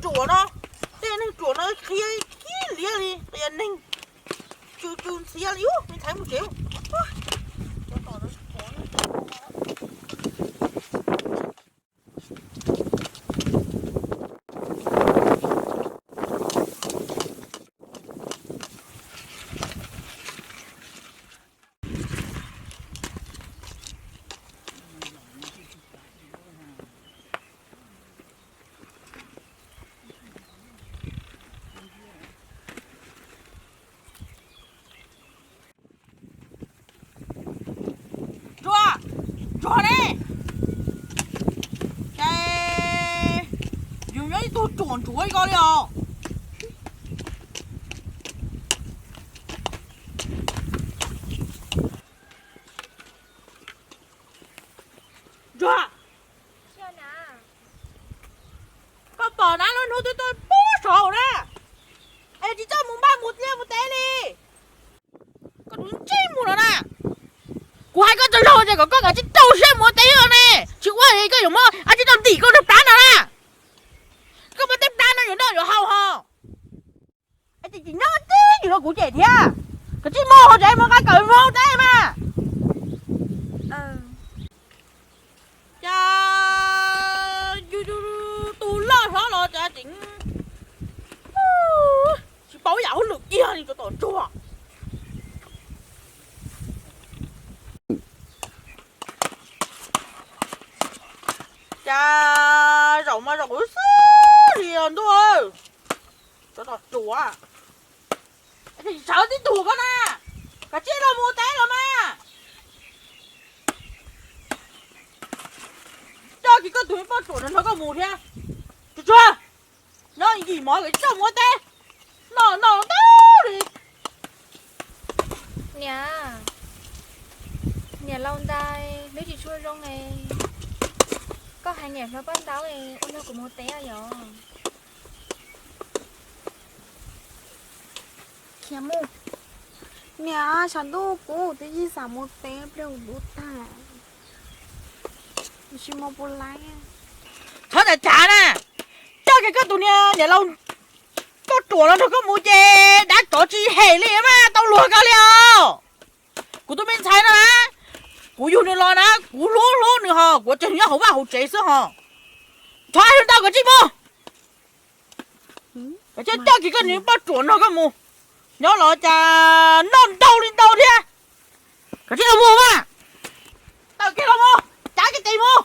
Ruam no, tej neeg ruam no qhia ib liab li, qhia neeg tsw tsw ntxhiab li ub, me ntxhais mus tsev. Ntsuag, ntsuag ne, ces yus nyob ib tug ruam ntsuav li ko li os. Ntsuag, koj pom na, lub hnub twb tuaj pub saud na, es tsis txawj mus npaj mus liaj mus teb li. Koj tus ntsej muag no na, kuv hais koj tsaug zog ces kom koj kav tsij rau siab mus ua teb os ne, tsis ua li koj yuav muab dab tsi rau ntim koj nram plab no na. Koj muab tej plab no yuav noj yuav haus ho. Ces tsis nyob tib ywm rau kuv cem thiab, kav tsij mus hauv tsev mus nqa kawm mus ua teb mas. Cas yus tus loj hlob los cas tseem tsis paub yam hauj lwm kiag li rau tom ntsuag. Cas zaum mas zaum kuv xwb li os ntuj. Cov tom ruam, sawv tib tug koj na, kav tsij los mus teb los mas. Coj kiag koj tus me poj ruam no nrog koj mus thiab. Tsuag tsuag, nyob yim mov kav tsij coj mus ua teb, noj noj ntau li. Niam, niam laus ntais hlub tsis tshua zoo es koj hais niam hlob paj ntaub es ua nrog kuv mus teb yom. Khiav mus. Niam, saum ntuj kuv twb tsis xav mus teb pliag kuv ntub tag, tsis mus puas laib. Txhob cav cav na, coj kiag koj tus niag niam laus poj ruam no nrog koj mus ces dab tsov tsis hem li mas tau luag koj li os. Kuv tus me ntxhais no na, kuv yug nws los na kuv hlub hlub nws ho kuv tseem nyob hauv vaj hauv tsev xwb ho. Txhob hais lus ntau, kav tsij mus. Kav tsij coj kiag koj niag poj ruam nrog koj mus, nyob los cas noj ntau li ntau thiab. Kav tsij los mus mas. Tawm kiag los mus, cav kiag tes mus.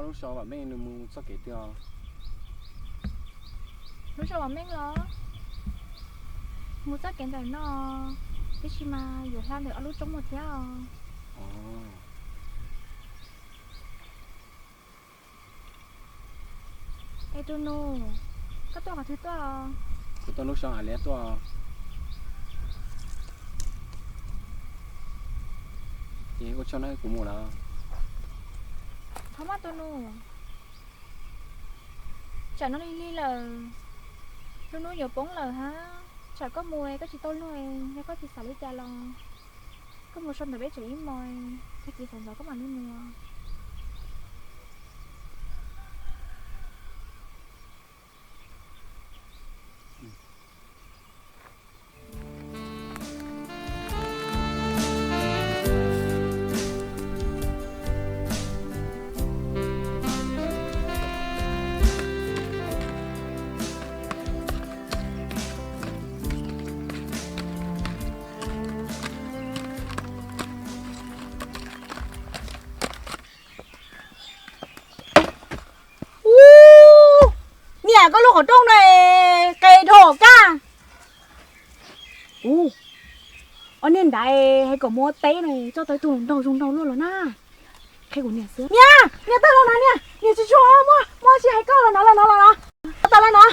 Lub sau vam meej nws mus txoj kev twg os? Lub sau vam meej los mus txoj kev ntawm no, tab sis mas yuav hla ntawm ob lub roob mus thiab os. Es tus nus, koj tuaj qhov twg tuaj? Kuv tuaj lub sau hav liab tuaj. Ces ua tsaug na, kuv mus lawm. Thov maj tus nus, tsam no lig lig lawm, lub hnub yuav poob lawm hab, tsam koj mus koj tsis tau luag, yog koj tsis xav li cas los koj mus so ntawm peb tsev ib hmos, tag kis sawv ntxov koj mam li mus. Ub, niam, koj lub qhov rooj no qe dhau kag. Ub, ob niag nrad hais kom muab teb no coj tau ib tug hluas nraug zoo nraug luaj los na. Qhia kuv niam xwb. Niam, niam, tawm los no niam, niam tsis tshua muaj, muaj tsis hais koj los no los no los no. Tawm los no.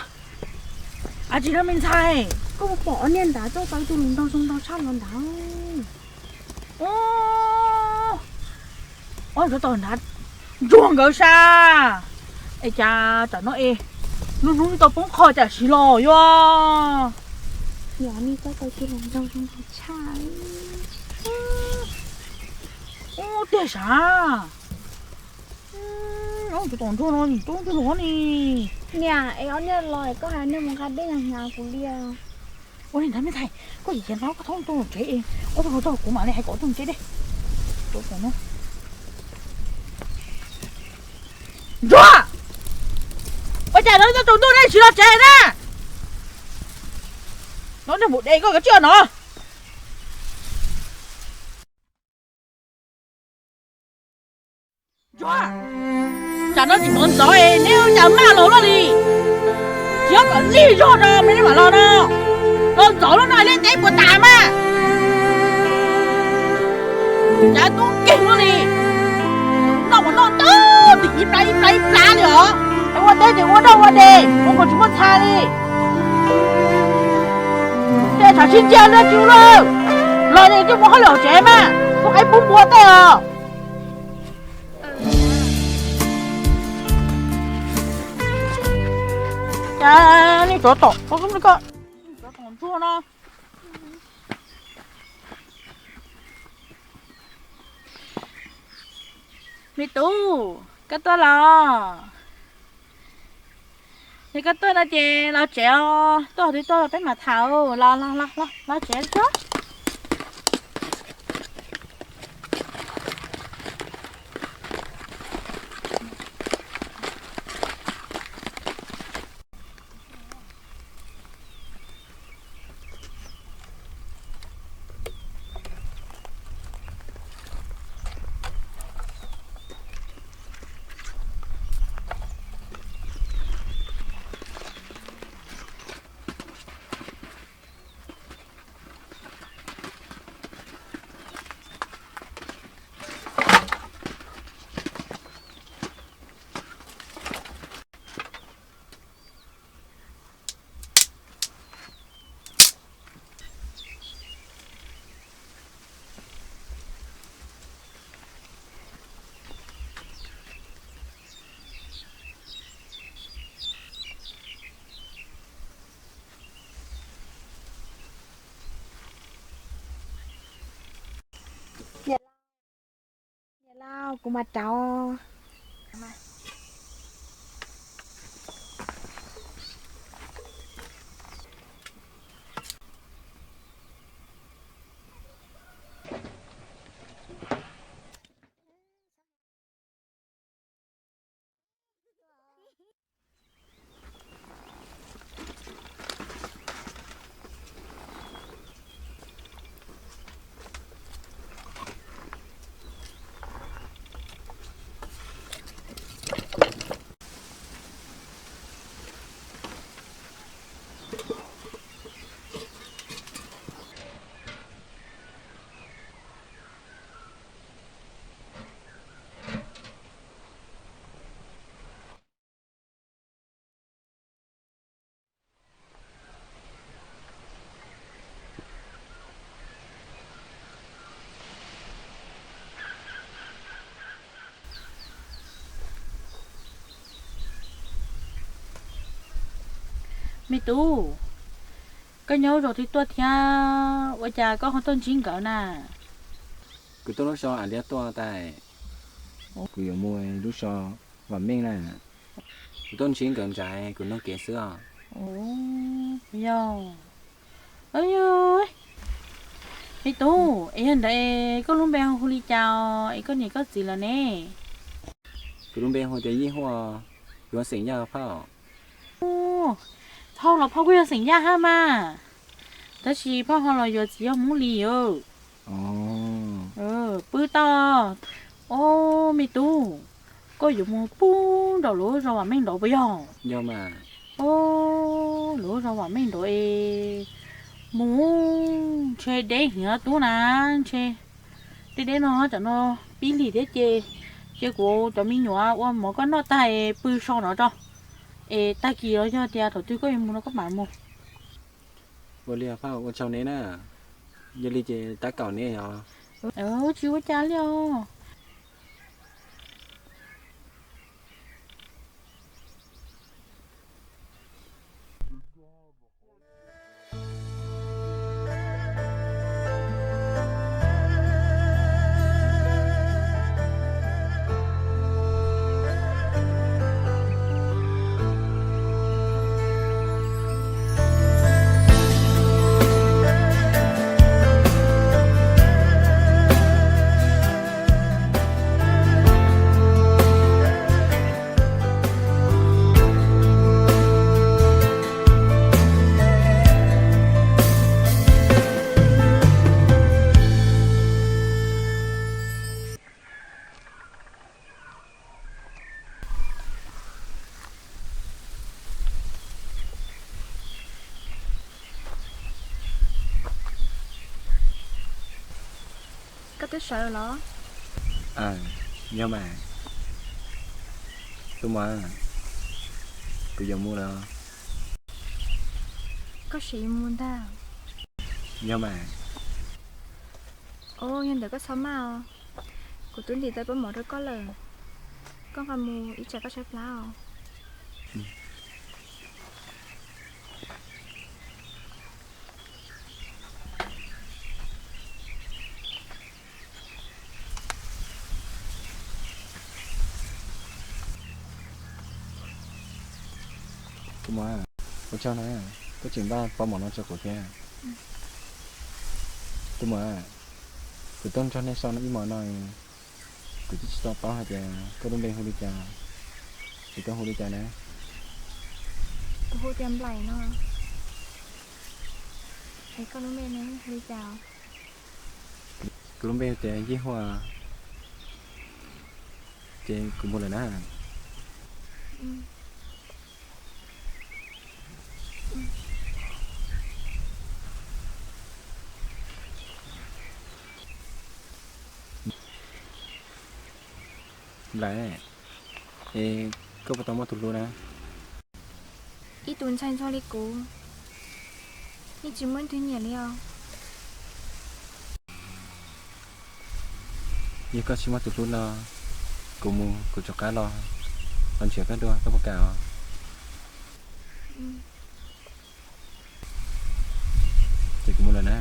Ab tsis no me ntxhais, koj puas pom ob niag nrad coj tau ib tug hluas nraug zoo nraug tshaj los ntawd? Ub, ob tug tom nrad ntsuag nkawd sab. Es cas tam no es lub hnub tau poob qho cas siv los yuav. Niam, nej coj tau ib tug hluas nraug zoo nraug tshaj. Ub tiag sav. Ob tug tom ntsuag no tub ntsuag los ne. Niam, es ob niag los es koj hais niag mus nqa dej hnyav hnyav kuv li. Ua li ntawd me ntxhais, koj tsis cia no koj thauj tuaj tsev es ob tug hluas nraug kuv mam li hais kom tuaj tsev dej. Ntsuag, ua cas no tau tus ntuj nej tsis los tsev na? No nej mus de koj kav tsij no. Ntsuag, tsam no tsis hnov ntxov es neb ua cas maj los luaj li? Tsis yog kom lig zog no me neb mam los no, los ntxov lub no liaj teb puas tas mas. Cas tub nkeeg luaj li, noj mas noj tag tim ib plab ib plab ib plab li os. Es ua teb ces ua dog ua des, ua kom tsis muaj txha li. Tej tshav sib ntsia ntsia tsis ua luaj, los ces coj mus hauj lwm hauv tsev mas ua qaib pub npua tej os. Cas nej tsov tom, tsov tom ntsuag no. Me tub, koj tuaj los? Yog koj tuaj no ces los tsev os, tuaj twb tuaj los peb mam tham, los los los los tsev tso. Niam laus, kuv mam rauv. Me tub, koj nyob lub zos twg tuaj thiab ua cas koj ho tuaj ntsib nkawd na? Kuv tuaj lub zos Am Liab tuaj tas. Kuv yuav mus lub zos Vam Meej na. Kuv tuaj ntsib nkawd ntawd kuv nug kev xwb os. Yog. Me tub, es yog ntawd es koj lub npe hu li cas es koj niam koj txiv lawm ne? Kuv lub npe hu tias Yij Huaj, yuav xeem Yaj phauj. Phauj los phauj kuj yog xeem Yaj hab mas, tab sis phauj ho los yuav txiv yog Hmoob Lis os. Pw tau. Ob, me tub, koj yuav mus pub nraum lub zos Vam Meej nraud puas yog? Ob, lub zos Vam Meej nraud es mus ntshe deb heev tub na, ntshe deb deb no tam no pib lig thiab ces, ces kuv cov me nyuam ua mov koj noj tag es pw so no tso, es tag kis los yog tias thaum twg koj yuav mus no koj mam mus. Ua li phauj, ua tsaug neb na, yog li ces tab kaum neb os. Tsis ua cas li os. Koj twb sawv los? Yog mas. Tus muam, kuv yuav mus lawm. Koj sim mus ntag. Yog mas. Os, yog ntawd koj txhob maj os. Kuv twb ntim tau pob mov rau koj lawm. Koj nqa mus ib tsam koj tshaib plab os. Tus muam, ua tsaug na, koj tseem npaj pob mov no rau kuv thiab. Tus muam, kuv tuaj nrog nej so ib hmos no, kuv twb tsis tau paub hais tias koj lub npe hu li cas, es koj hu li cas na? Kuv hu tias Nplaim no. Es koj lub npe ne hu li cas? Kuv lub npe hu tias Yij Huaj. Ces kuv mus lawm na. Nplaim, es koj puas tau muaj tus hlub na? Ib tus ntxhais ntxhua li kuv, yeej tsis muaj leej twg nyiam li os. Yog koj tsis muaj tus hlub no, kuv mus kuv rov qab los, los nrhiav koj dua, koj puas kam os? Ces kuv mus lawm na.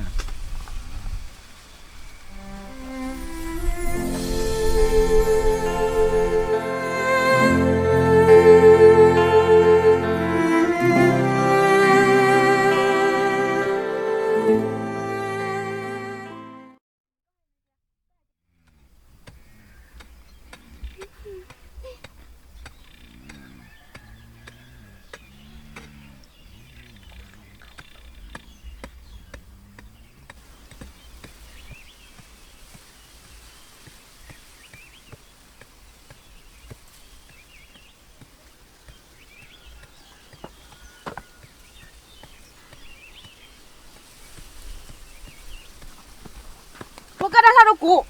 Muab koj dab hlau rau kuv.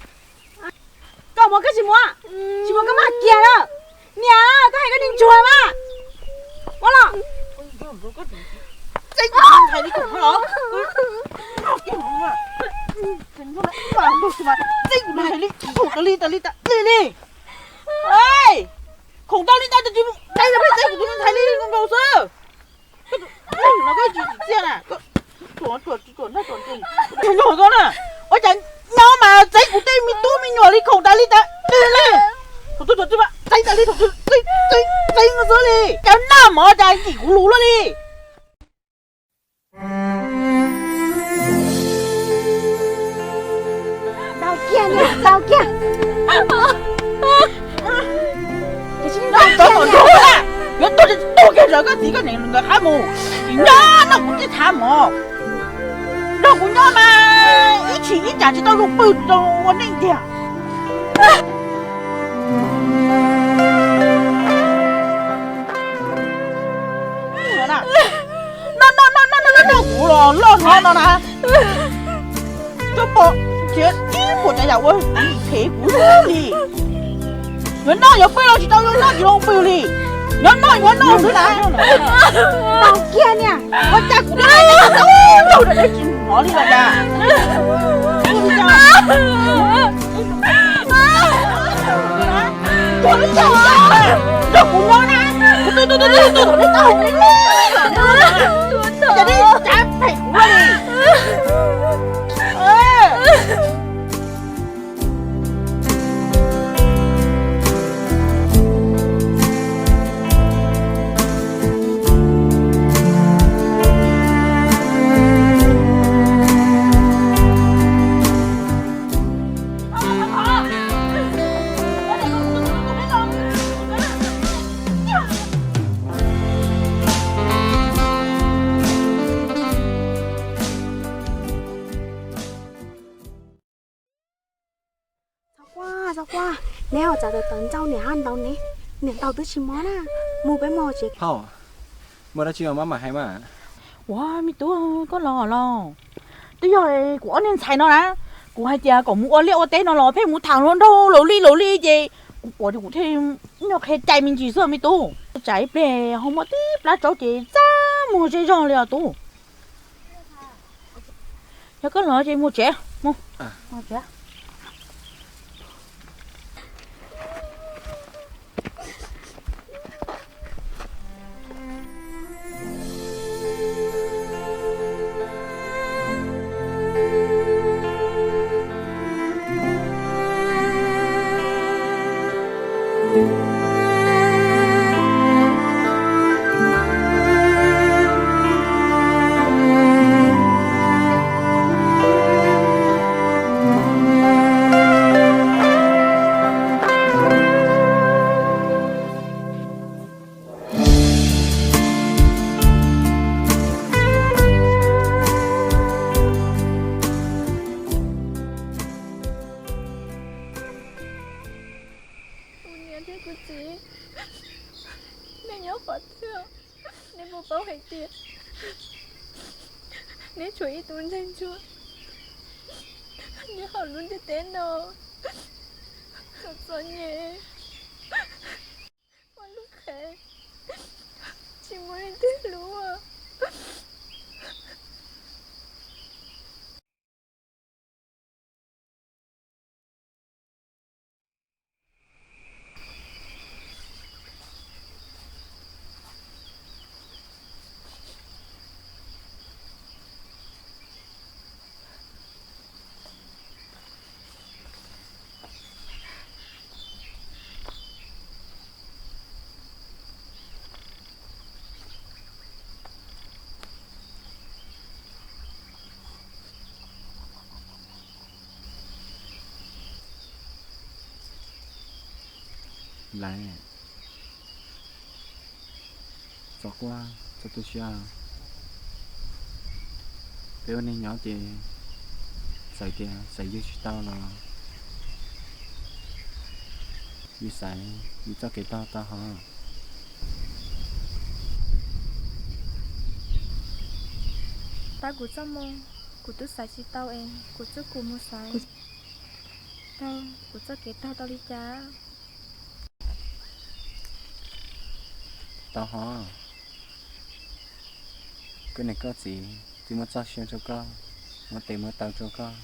Koj mus koj tsis mus, tsis mus koj maj kiag na. Niam, koj hais koj niag ntsuag mas. Muab los. Khoom tau li tau, khoom tau li tau, tsis mus dai los peb teb kuv tus niag ntxhais li nkaus xwb. Txeeb xwb li, cas noj mov cas ntxim kuv lus luaj li. Ntau kiag niam, ntau kiag. Yuav tuag tsis tuag kiag, zawm koj txiv koj niam nkawd qab mus, tsis nyob noj kuv tej txha mov. Nrog kuv nyob mas ib chim ib tsam tsis tau zoo pw tsis tau ua neej tiag. No no no no no no, kuv los loj no no na. Coj pom nrhiav ib puas tsav yam ua phem kuv li. Yuav noj yuav pw los tsis tau, yuav noj tsis tau pw li. Yuav noj yuav noj xwb na. Tau kiag niam, ua cas kuv tau tau tau tsis hnov li los cas. Tuag li cas, nrog kuv nyob na. Kuv tuag tuag tuag tuag tuag li tau li li los nyob na. Cas nej cav phem kuv li. Txhob quaj, txhob quaj, neb ho txav tawv ntxaug niam hab ntaus ne, niam ntaus twb tsis mob na, mus peb mus tsev. Phauj, muaj dab tsi mas maj mam hais mas. Ua me tub, koj los los. Twb yog kuv ob niag ntxhais no na, kuv hais tias kom mus ua liaj ua teb no los pheej mus tham hluas nraug laus li laus li ces kuv pom ces kuv thiaj nyob qhia cai me ntsis xwb me tub. Tsam ib pliag ho muaj tib plab tsaub ces txaj muag zej zog li os tub. Yog koj los ces mus tsev mus. Kuv niam thiab kuv txiv, nej nyob qhov twg? Nej puas paub hais tias neb tshuav ib tug ntxhais ntsuag nyob hauv lub ntiaj teb no, txom txom nyem, ua lub qhev tsis muaj leej twg hlub. Nplai, txhob quaj, txhob tu siab. Peb ua neej nyob ces txawm tias xaiv yug tsis tau los yus xaiv yus txoj kev taug tau hov. Tab kuv txoj moo, kuv twb xaiv tsis tau es kuv txuj kum mus xaiv tau kuv txoj kev taug tau li cas. Tau hov, koj niam koj txiv twb muab txoj sia rau koj, muab tes muab taw rau koj.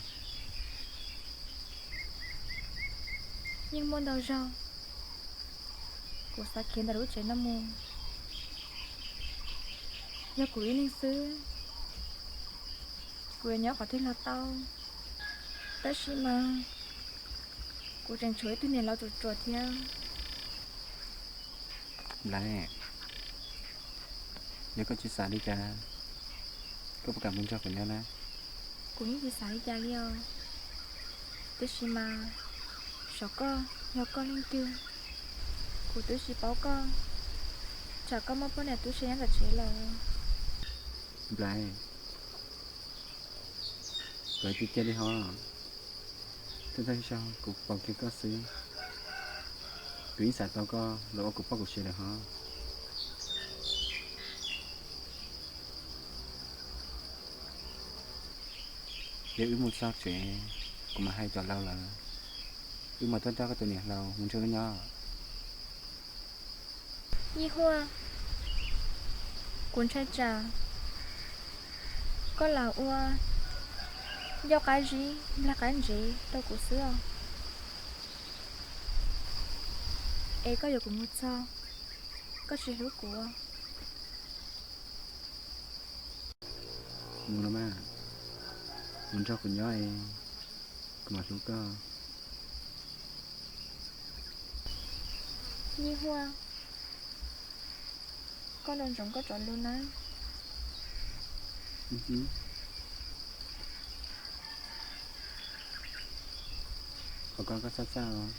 Yeej muaj ntau zaug kuv xav khiav ntawm lub tsev no mus. Yog kuv ib leeg xwb, kuv yuav nyob qhov twg los tau. Tab sis mas kuv tseem tshuav ib tug niam laus ruam ruam thiab. Nplais, yog koj tsis xav li cas, koj puas kam mus nrog kuv nyob na? Kuv yeej tsis xav li cas li os. Tiam sis mas, saum koj yog koj leej twg, kuv twb tsis paub koj, tsam koj muaj poj niam tub se nyob tom tsev lawm. Nplais, koj cia li ho, thawj thawj zaug kuv pom kiag koj xwb, kuv yeej xav tau koj los ua kuv poj kuv sev lawm ho. Yog wb mus txog tsev, kuv mam hais cov laus lawm, wb mam tuaj coj koj tus niam hluas mus nrog wb nyob. Yij Huaj, kuv ntshai tsam koj lam ua ncauj qab zib nplag qab ntsev rau kuv xwb os. Es koj yuav kuv mus txog, koj tsis hlub kuv. Mus los mas, mus nrog kuv nyob es kuv mam hlub koj. Yij Huaj, koj nco ntsoov koj cov lus na. Qhov ko koj txhob txhawj os.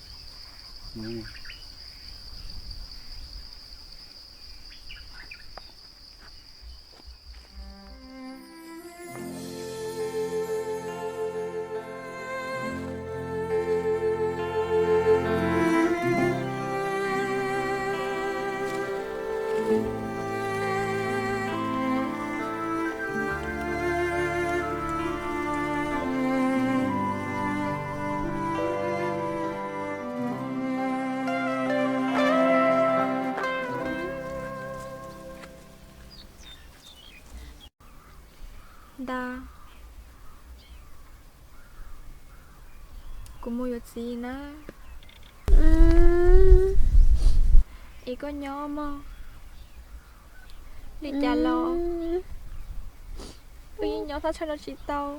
Ntas, kuv mus yuav txiv na. Es koj nyob mog. Li cas los wb yeej nyob thaj chaw no tsis tau.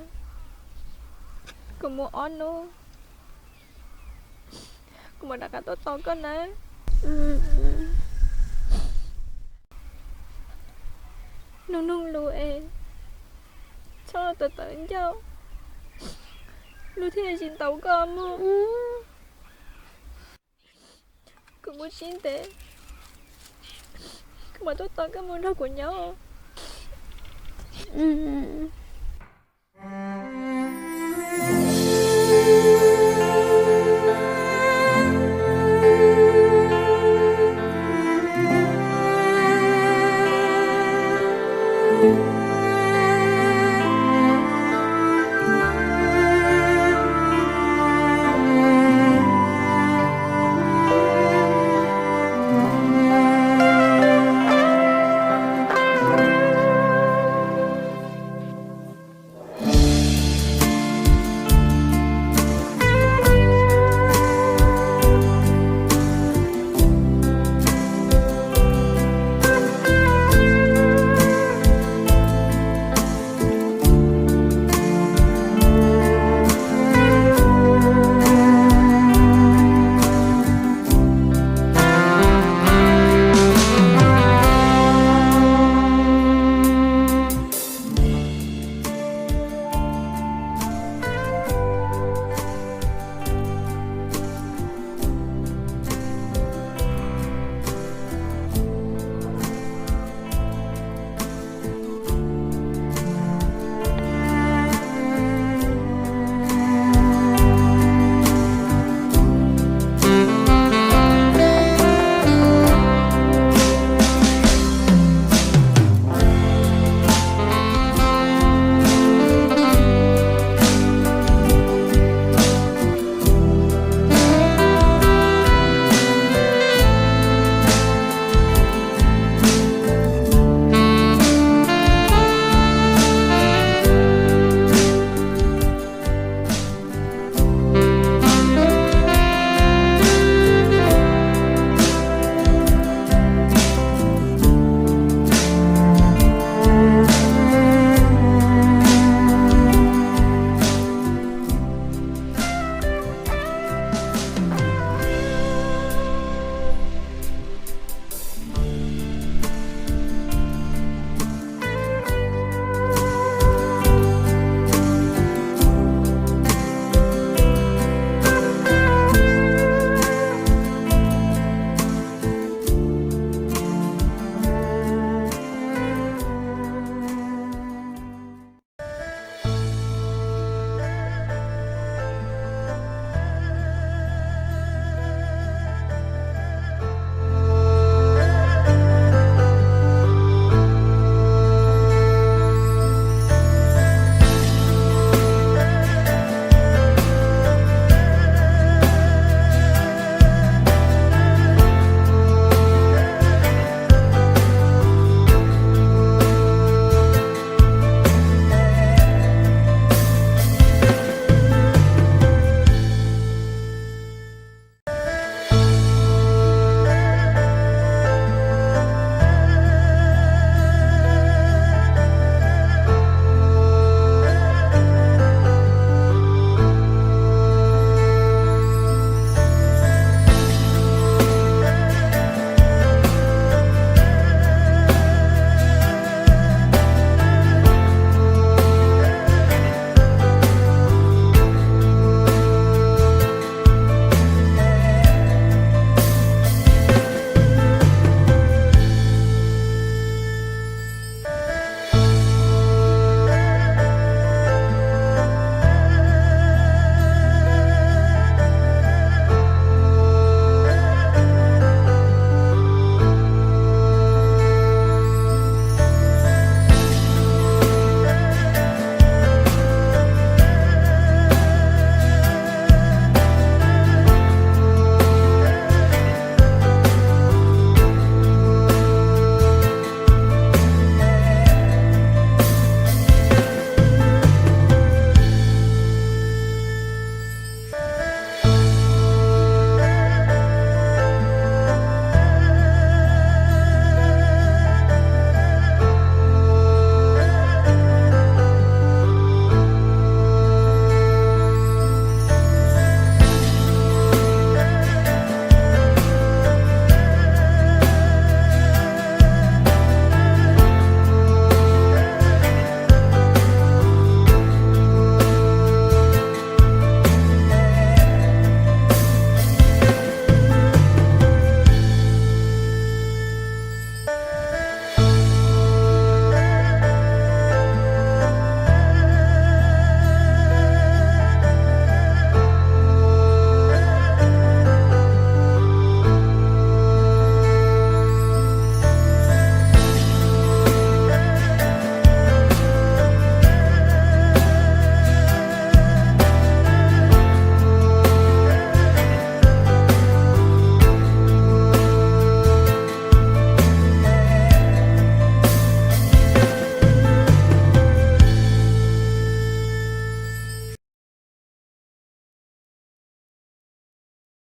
Kuv mus ob hnub, kuv mam rov qab tuaj tos koj nawb. Nug nug lus es txhob tawv tawv ncauj, luag thiaj li tsis ntaus koj mog. Kuv mus tsis ntev, kuv mam tuaj tos koj mus nrog kuv nyob.